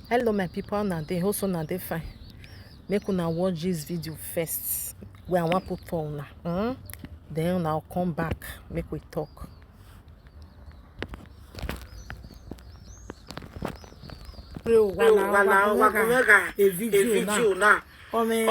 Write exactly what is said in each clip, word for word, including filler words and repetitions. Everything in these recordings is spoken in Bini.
Hello, my people, how una dey? Hope say una dey fine. Make una watch this video first. Where I wan put for una. Hmm? Then una come back, make we talk. Re o, wa la, wa la, wa gha e video na. Ọmwẹ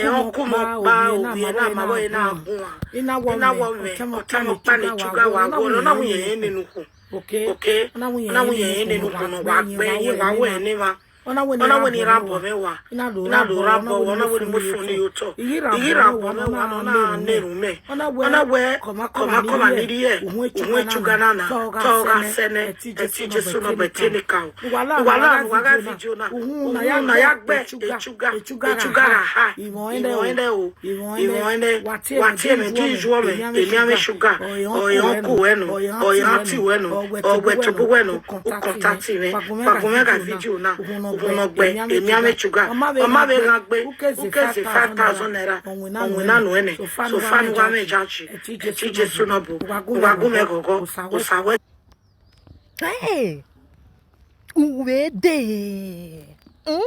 ọkụmọ kpa ovbi na ma vbe na guan. I na wọ mẹ, ọtẹn mẹ ọkpa ne chuga wa guan, ọ na wẹ irẹn nene ukhu. Okay? Ọ na wẹ irẹn nene ukhu ne wa gbe yẹn, wa wẹ ne emwa. Ọ na wẹ ne I ra bọ mwẹ wa. I na do ra bọ mwẹ wa, ọ na wẹ ne I mu fo ne otọ. I ghi ra bọ mwẹ wa, ọ na na na erhunmwu mẹ. Ọ na wẹ kọmakọma ne I rhie, uhunmwu echuga na na, te ọ gha sẹ nẹ, ẹtin Jesu nọ, but ẹtin eni ka o. Uwa la, uwa gha video na, uhunmwu na ya gbe echuga, echuga ra ha, imẹ ọnrẹn rẹ o, imẹ ọnrẹn rẹ, wa tie mẹ, ji ju ọmwẹ, emianmwẹ chuga, ọ i uncle wẹ nọ, ọ i aunty wẹ nọ, ọ wẹ tobọ wẹ nọ, u contact mwẹ, wa gu mwẹ gha video na, uhunmwu nọ gbe, emianmwẹ chuga, ọ ma vbe gha gbe, u ke ze five thousand naira, ọ winna nuẹn nẹ, so far ne uwa mwẹ jaji, ẹtin Jesu nọ bu, wa gu mwẹ ghọghọ, Osa wẹ. Hey! U vbe dee. Hmm?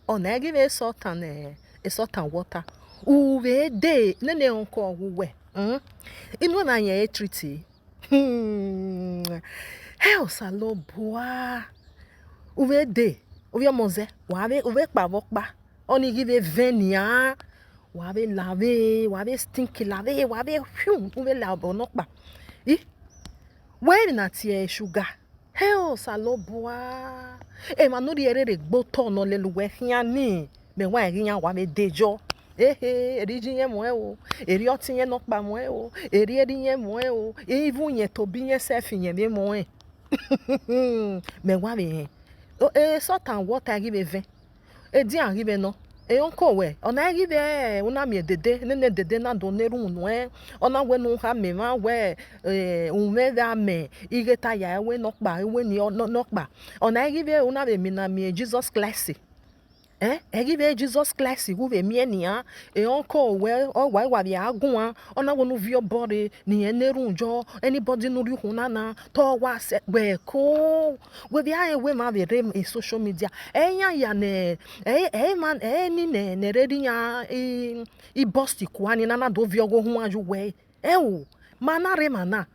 Ọna i ghi vbe salt and, eh, salt and water. U vbe dee, nene uncle ọghe uwẹ. Hmm? Inu emwa yẹn e treat. Hmm. Hẹ Osanobua. U vbe dee, ovbi ọmọ zẹ, wa vbe, u vbe kpa vbe ọkpa. Ọnii ghi vbe vẹn nian, wa vbe lavbe, wa vbe stink lavbe, wa vbe fiu, u vbe la obọ nọkpa. I, wẹ emwi na tie sugar. Hẹ Osanobua, emwa ne u rhie rre gbe otọ ne ọ lele uwẹ khian nii, mẹ wa ghi yan wa vbe dejọ. Ehe, erriọ iyẹn muẹn o, erriọ ọtẹn iyẹn nọkpa muẹn o, erriọ erha iyẹn muẹn o, even iyẹn tobọ iyẹn sẹf iyẹn vbe muẹn. Mẹ wa vbe rẹn. O, e salt and water ghi vbe vẹn. Edian ghi vbe nọ. E uncle wẹ, ọna i ghi vbe, u na miẹn dede, nene dede na do na erhunmwu nuẹn, ọ na wẹ ne u khama emwa wẹ, eh, u mwẹ vbe amẹ, I ghe ta ya ẹwe nọkpa, ẹwe ni ọ, nọ, nọkpa. Ọna i ghi vbe, u na vbe mina miẹn Jesus Christ. Eh, ẹ ghi vbe Jesus Christ gu vbe miẹn nian, e uncle wẹ, ọ wa, wa vbe a guan, ọ na wẹ ne u viọ obọ rre, ne irẹn na erhunmwu yọ, anybody ne u rhie ukhunmwu na na, te ọ wa sẹ, wẹ ko, wẹ vbe a rẹn wẹ emwa vbe rre social media, ẹ i yan ya nẹ, ẹ, ẹ i ma, ẹ i ni nẹ, ne ẹre rre iran, i, i burst kua ni na na do viọ ọghe ohuan ye uwẹ, ẹ o, ma na rre emwa na,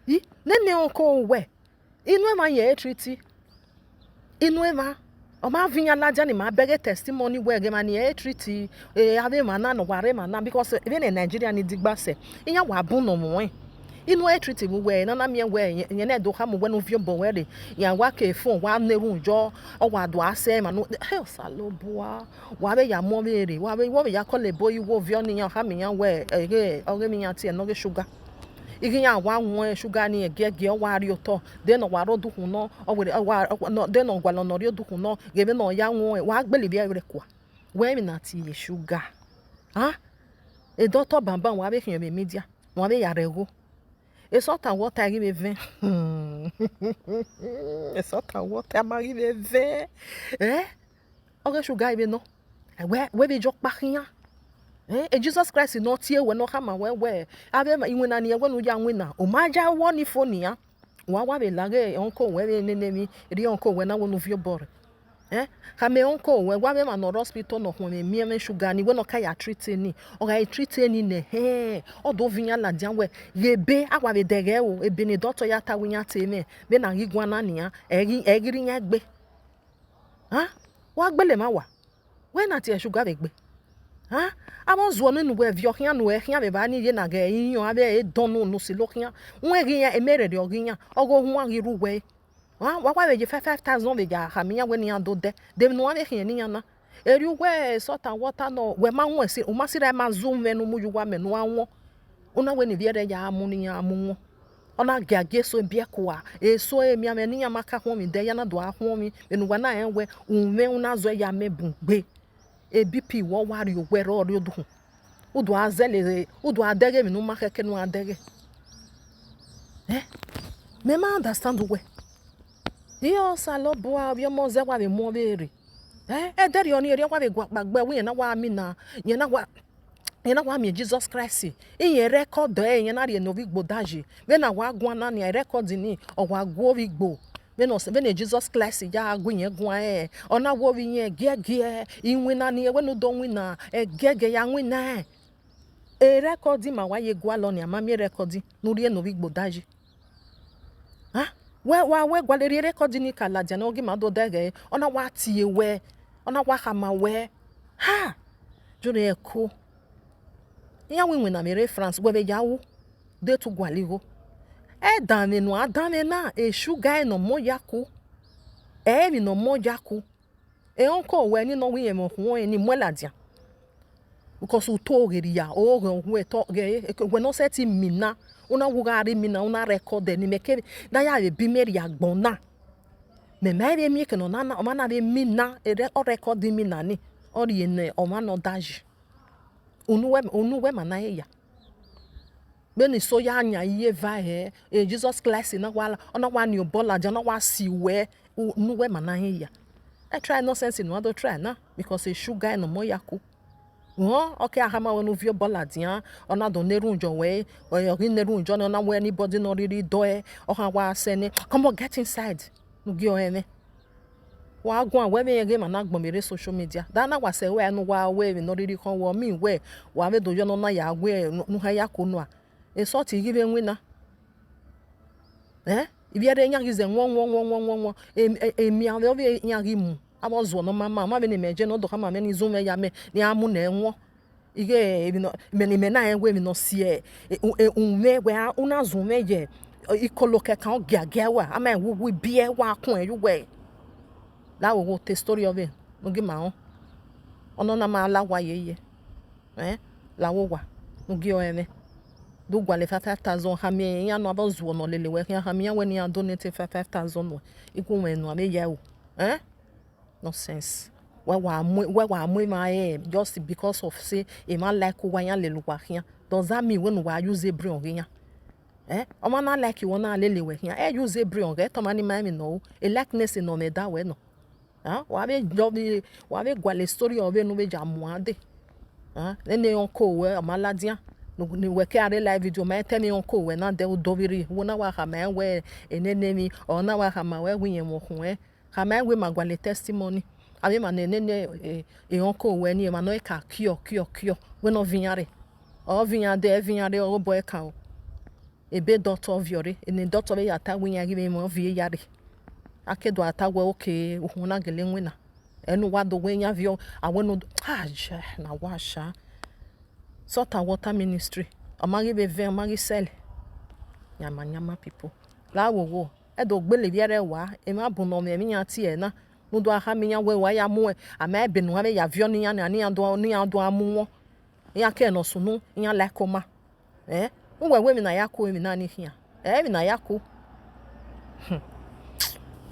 i, nene uncle wẹ, Inu emwa yẹn e treat. Inu emwa. Ọ ma viọ iran ladian ne ima bẹghe testimony wẹ ẹghẹ emwa ni e treat, eh, avbe emwa na ne ọ wa rre emwa na, because vbene Nigeria ni digba sẹ, iran wa bun ne ọ mwẹ. Inu e treat vbe uwẹ, ne a na miẹn wẹ, yẹn, yẹn na do khama uwẹ ne u viọ obọ wẹ rre, iran wa ke phone, wa na erhunmwu yọ, ọ wa do a sẹ emwa ne, he Osanobua, wa vbe ya mu ọvbehe rre, wa vbe, wa vbe ya call ebo iwo viọ ne iran khama iran wẹ, ẹghẹ, ọghe emwi iran tie ne ọ ghe sugar. I ghi iran wa wọn sugar ni ẹgiẹgiẹ, ọ wa rrie otọ, de ne ọ wa rre odukhunmwu nọ, ọ wẹ, ọ wa, ọ, nọ, de ne ọ gualọ ne ọ rrie odukhunmwu nọ, ghe vbene ọ ya wọn, wa gbele ivbi ẹre kua. Wẹ emwi na tie sugar. A? Edọtọ banban wa vbe khian vbe media, wa vbe ya rre ẹgho. Esọta wọta ghi vbe vẹn. Esọta wọta ma ghi vbe vẹn. Eh? Ọ ghe sugar vbe nọ. Wẹ, wẹ vbe je ọkpa khian. Eh, e Jesus Christ ne ọ tie wẹ ne ọ khama wẹ, wẹ, avbe iwinna ni wẹ ne u ya winna. U ma ya wọ ni fo nian. Wa, wa vbe laghe uncle wẹ vbe nene emwi, rhie uncle wẹ na wẹ ne u viọ obọ rre. Eh, khama uncle wẹ, wa vbe emwa ne ọ rre hospital ne ọ khuẹmwẹ miẹn mwẹ sugar ni, wẹ ne ọ ka ya treat ni. Ọ gha treat ni nẹ, hẹ, ọ do viọ iran ladian wẹ, ghe ebe, a wa vbe dẹghe ẹro, ebe ne doctor ya ta wẹ iran te mwẹ, vbene a ghi guan na nian, ẹ ghi, ẹ ghi rre iran egbe. A? Wa gbele emwa wa. Wẹ na tie sugar vbe egbe. A? Avbe ọzuọ ni ne uwẹ viọ khian ne uwẹ khian vbe evba ni ye na ghẹ iyọn avbe edọn ne unu silo khian. Wẹ ghi iran, emerere ọ ghi iran, ọghe ohuan ghi rre uwẹ. A? Wa, wa vbe ye five, five thousand vbe ya khama iran wẹ ne iran do dẹ. De emwi ne uwa vbe khian ne iran na? Erriọ uwẹ salt and water nọ, wẹ ma wọn ẹse, u ma sirra ma zu mwẹ ne u mu ye uwa mẹ ne uwa wọn. U na wẹ ne ivbi ẹre ya mu ne iran mu wọn. Ọ na giagia eso biẹ kua, eso emianmwẹ ne iran ma ka khuọnmwi dẹ, ya na do a khuọnmwi, vbene uwa na rẹn wẹ, u mwẹ u na zọe ya mẹ bun gbe. E B P wẹ ọ wa rrie owẹ rre ọ rrie odukhunmwu. U do a zẹlẹ, u do a dẹghe emwi ne u ma khẹke ne u a dẹghe. Eh? Mẹ ma understand uwẹ. Iye Osanobua, ovbi ọmọ zẹ wa vbe mu ọvbehe rre. Eh? Ẹdẹrriọ ni erriọ wa vbe guakpa gbe, wẹ irẹn na wa mina, irẹn na wa Irẹn na wa miẹn Jesus Christ, irẹn record ẹre, irẹn na rhie ne ovbi igbo dayi. Vbene a wa guan na nia, record ni, ọ wa gu ovbi igbo. Vbene ọ sẹ, vbene Jesus Christ ya gu irẹn guan rẹn, ọ na wo vbe irẹn giẹgiẹ, iwinna ni wẹ ne u do winna, ẹgiẹgiẹ ya winna ẹn. Record ma wa ye gualọ nia, ma miẹn record ne u rhie ne ovbi igbo dayi. Wẹ wa wẹ gualọ rhie record ni ka ladian ne ọ gi ma do dẹghẹ, ọ na wa tie wẹ, ọ na wa khama wẹ. Ha! Jọrẹn ẹko. Iran wẹ iwinna mwẹ rre France, wẹ vbe ya ru, de tu gualọ igho. Ẹdanmwẹ ne a danmwẹ na, esuga ne ọ mọ ya ku, ẹ i re emwi ne ọ mọ ya ku. Ehọnkọ wẹ ni nọ wẹ irẹn mwẹ okhuo ẹnrẹn ni muẹn ladian. Because u to ghe rria, o ghẹ uwẹ tọ ghe, wẹ ne ọ sẹtin mina, u na wu gha rre imina, u na record ẹre ne imẹ kevbe, ne a ya vbe bi imẹ rrie agbọn na. Mẹ ma vbe miẹn ekẹ ne ọ na, ọmwa na vbe mina, ọ record imina ni, ọ rhie ne ọmwa ne ọ dayi. Unu wẹ, unu wẹ ma na he ya. Vbene iso ya yan iye eva hẹ, Jesus Christ na wa, ọ na wa ni obọ ladian, ọ na wa si wẹ, unu wẹ ma na he ya. Ẹ try nonsense ne u do try na, because esuga ne ọ mọ ya ku. Uhun, ọ ke a khama wẹ ne u viọ obọ ladian, ọ na do na erhunmwu wẹ, ọ ghi na erhunmwu nẹ, ọ na wẹ anybody ne ọ rhirhi dọe, ọ kha wa sẹ nẹ, come on, get inside, ne u gie ọre mwẹ. Wa guan wẹ vbe irẹn ghe emwa na agbọn vbe rre social media. Da na wa sẹ ruẹ ne uwa ru emwi ne ọ rhirhi khọn ruẹ, ọ miẹn wẹ wa vbe do yọ ne ọ na ya wẹ ne u ha ya ku nua. Esọti ghi vbe winna. Ivbi ẹre iran ghi zẹ wọn wọn wọn wọn wọn wọn, emianmwẹ ọvbehe iran ghi mu, avbe ọzuọ ne ọ ma ma, ọ ma vbene imẹ je ne ọ do khama mwẹ ne I zun mwẹ ya mẹ ne iran mu nẹ wọn. Ighẹ emwi nọ, mẹ ne imẹ na rẹn wẹ emwi ne ọ si, umwẹ wẹ a, u na zun mwẹ ye ikolo kẹkan ọ giagia wa, a ma rẹn wẹ uwu ibiẹ wa kuẹn ye uwẹ. La wo wo te story ọvbehe ne u gi ma rẹn. Ọnọna ma la owa yeye. La wo owa ne u gi ọre mwẹ. Do gualọ five five thousand, khama iran nọ, avbe ọzuọ ne ọ lele wẹ khian, khama iran wẹ ne iran donate five five thousand nuẹn, I gu mwẹ enu a vbe ya ru. Nonsense. Wẹ wa mu, wẹ wa mu emwa rẹn just because of say emwa like uwa, iran lele uwa khian. Does that mean wẹ ne uwa use ebriọn ghe iran? Ọmwa na like wẹ, ọ na lele wẹ khian, ẹ use ebriọn ghe, te ọmwa ni ma emwi ne ọ ru, likeness ne ọ mwẹ da wẹ nọ. Wa vbe, wa vbe gualọ story ọvbehe ne u vbe ya muan dee. Nene uncle ruẹ, ọ ma ladian, ne wẹ ke a rre live video, ma te emwi uncle ruẹ na dẹ, u do vbe rri, wẹ na wa khama rẹn wẹ, nene emwi, ọ na wa khama wẹ wẹ irẹn mwẹ okhuo ẹnrẹn. Khama rẹn wẹ ma gualọ testimony, avbe emwa ne nene uncle ruẹ ni, emwa ne ọ ka kiọ kiọ kiọ, wẹ ne ọ viọ iran rre. Ọ viọ iran dee, ẹ viọ iran rre, ọ obọ ẹkan o. Ebe doctor viọ rre, ene doctor vbe ya ta wẹ iran ghi vbe mwẹ ovie ya rre. A ke do a ta wẹ, okay, uhunmwu na gele winna. Ẹ ne uwa do wẹ iran viọ, a wẹ ne u do, ah, na wa sha. Salt and Water Ministry, ọ ma ghi vbe vẹn, ọ ma ghi sell. Yamayama people. La wo wo, ẹ do gbele ivbi ẹre wa, emwa bun ne ọ mwẹ emwi iran tie na, ne u do a khama iran wẹ wa ya mu, a ma ebe ne uwa vbe ya viọ ne iran nia, ne iran do, ne iran do a mu wọn. Iran kẹ ne ọ sunu, iran like ọma. Uwẹ wẹ emwi ne a ya ku, emwi na ni khian. Ẹ emwi ne a ya ku.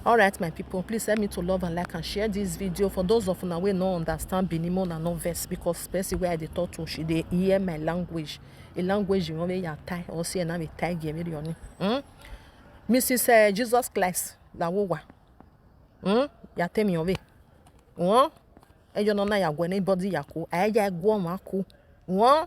All right, my people, please help me to love and like and share this video. For those of una wey no understand Benin, una no vex, because person wey I dey talk to, she dey hear my language. A language you wan ya tie, or say na be tie game area ni. Hmm? Missus Eh, Jesus Christ, la wo wa. Hmm? Ya tell me of it. Won? Ẹyọ nọ na ya guẹ ne body ya ku, a ya guẹ ọmwa ku. Won?